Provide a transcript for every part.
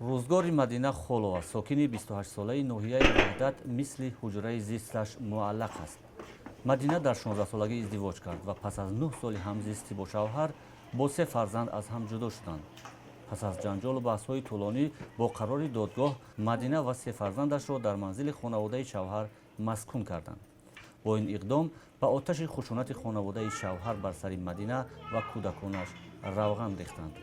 Рӯзгори Мадина Холова, сокини 28-солаи ноҳияи Ваҳдат, мисли ҳуҷраи зисташ муаллақ аст. Мадина дар 16-солагӣ издивоҷ кард ва пас аз 9 соли ҳамзистӣ бо шавҳар бо се фарзанд аз ҳам ҷудо шуданд. Пас аз ҷанҷолу баҳсҳои тӯлонӣ, бо қарори додгоҳ Мадина ва се фарзандашро дар манзили хонаводаи шавҳар маскун карданд. Бо ин иқдом ба оташи хушунати хонаводаи шавҳар бар сари Мадина ва кӯдаконаш равған рехтанд.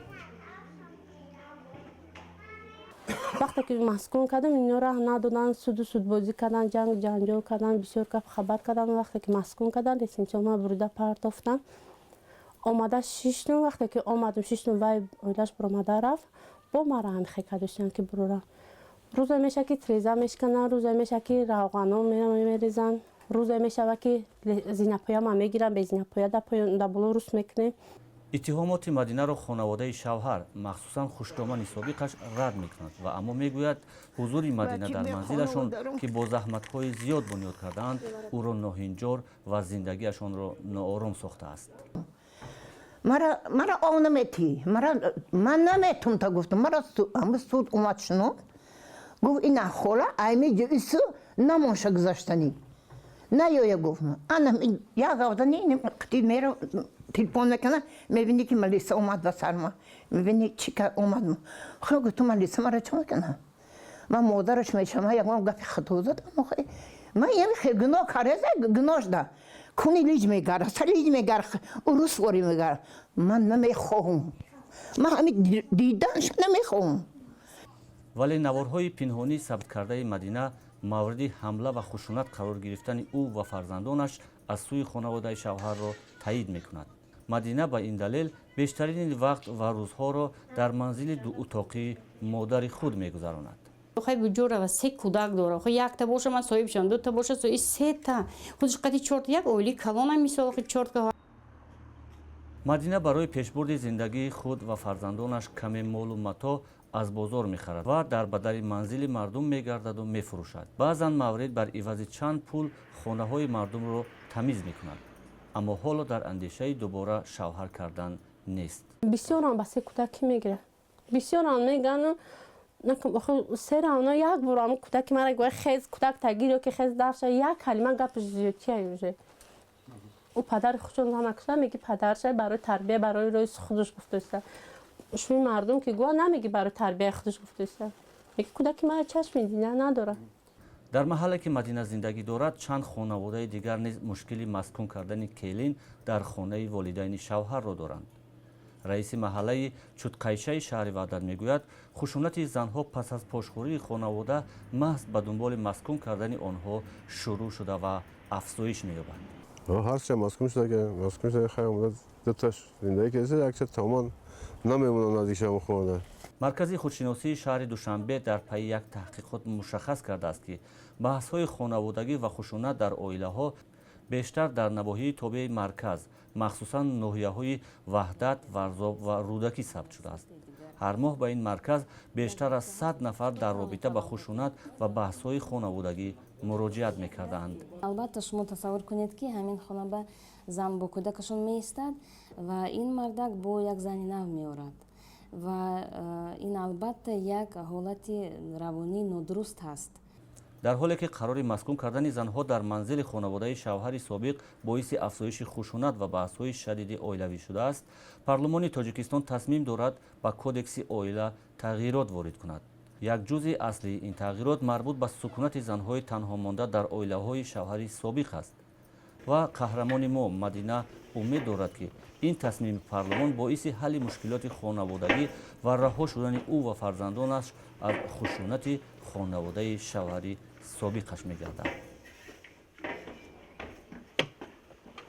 Вақте ки маскун кардам, ино раҳ надоданд, суду судбозӣ карданд, ҷанг ҷанҷол карданд, бисёр гап хабар карданд. Вақте ки маскун карданд, лестницама бурида партофтанд. Омада шиштум. Вақте ки омадум, шиштум, вай оилаш буромада рафт, бо мара ҳамихе кардоштанд, ки бурора. Рӯзе меша, ки треза мешкананд, рӯзе меша, ки равғано мерезанд, рӯзе мешава, ки зинапояма мегиранд, бе зинапоя да боло рус мекунем. Иттиҳомоти Мадинаро хонаводаи шавҳар, махсусан хушдомани собиқаш, рад мекунад ва аммо мегӯяд, ҳузури Мадина дар манзилашон, ки бо заҳматҳои зиёд бунёд кардаанд, ӯро ноҳинҷор ва зиндагиашонро ноором сохтааст. Мара ов наметӣ, мара ман наметум та гуфтам. Мара ҳама суд омад, шуно гуфт: ина хола айми ҷису намонша гузаштанӣ наёя. Гуфт, ана як ҳафтани қити мера телефон мекунам, мебинӣ, ки малиса омад ба сарма, мебинӣ чӣ омад. Хо, гуфтам, малиса мара чӣ мекунам? Ман модараш мешавам, ягон гапи хато задам? Ман ями гуноҳ кареза, гуноҳш да куни лиҷ мегара, сар лиҷ мегара, урус вори мегара. Ман намехоҳам, ман ҳами диданш намехоҳам. Вале наворҳои пинҳонӣ сабткардаи Мадина мавриди ҳамла ва хушунат қарор гирифтани ӯ ва фарзандонаш аз сӯи хонаводаи шавҳарро таъид мекунад. Мадина ба ин далел бештарини вақт ва рӯзҳоро дар манзили дуутоқии модари худ мегузаронад. Хай, буҷора, се кӯдак дора. Хай, якта боша, ман соҳиб шавам, дута боша, и сета худаш қади чорта, як оили калона, мисол, чорта. Мадина барои пешбурди зиндагии худ ва фарзандонаш каме молу матоъ аз бозор мехарад ва дар бадари манзили мардум мегардаду мефурӯшад. Баъзан маврид бар ивази чанд пул хонаҳои мардумро тамиз мекунад, аммо ҳоло дар андешаи дубора шавҳар кардан нест. Бисёрам ба се кӯдак ки мегирад, бисёрам мегану сера як бор ам кӯдаки мара гӯя: хез, кӯдак тагир ё ки хез дарша, як калима гапаш зиёдтия уже. Ӯ падари худшон намакушта, меги падарша барои тарбия, барои рои худаш гуфтаиста. Шуми мардум ки гӯя, намеги барои тарбияи худаш гуфтаиста, меги кӯдаки мара чашми дида надорад. Дар маҳалле, ки Мадина зиндагӣ дорад, чанд хонаводаи дигар низ мушкили маскун кардани келин дар хонаи волидайни шавҳарро доранд. Раиси маҳаллаи Чудқайшаи шаҳри Ваҳдат мегӯяд, хушунати занҳо пас аз пошхӯрии хонавода маҳз ба дунболи маскун кардани онҳо шурӯъ шуда ва афзоиш меёбад. Ҳарча маскун шуда, маскун шуда, хай, омада дуташ зиндагӣ кардаса, якча тамоман намемонад наздик шавам хонада. Маркази худшиносии шаҳри Душанбе дар пайи як таҳқиқот мушаххас кардааст, ки баҳсҳои хонаводагӣ ва хушунат дар оилаҳо бештар дар навоҳии тобеи марказ, махсусан ноҳияҳои Ваҳдат, Варзоб ва Рӯдакӣ сабт шудааст. Ҳар моҳ ба ин марказ бештар аз 100 нафар дар робита ба хушунат ва баҳсҳои хонаводагӣ муроҷиат мекарданд. Албатта, шумо тасаввур кунед, ки ҳамин хона ба зан бо кӯдакашон меистад ва ин мардак бо як зани нав меорад ва ин, албатта, як ҳолати равонии нодуруст ҳаст. Дар ҳоле ки қарори маскун кардани занҳо дар манзили хонаводаи шавҳари собиқ боиси афзоиши хушунат ва баҳсҳои шадиди оилавӣ шудааст, парлумони Тоҷикистон тасмим дорад ба Кодекси оила тағйирот ворид кунад. Як ҷузъи аслии ин тағйирот марбут ба сукунати занҳои танҳомонда дар оилаҳои шавҳари собиқ аст ва қаҳрамони мо Мадина умед дорад, ки ин тасмими парлумон боиси ҳалли мушкилоти хонаводагӣ ва раҳо шудани ӯ ва фарзандонаш аз хушунати хонаводаи шавҳари собиқаш мегардад.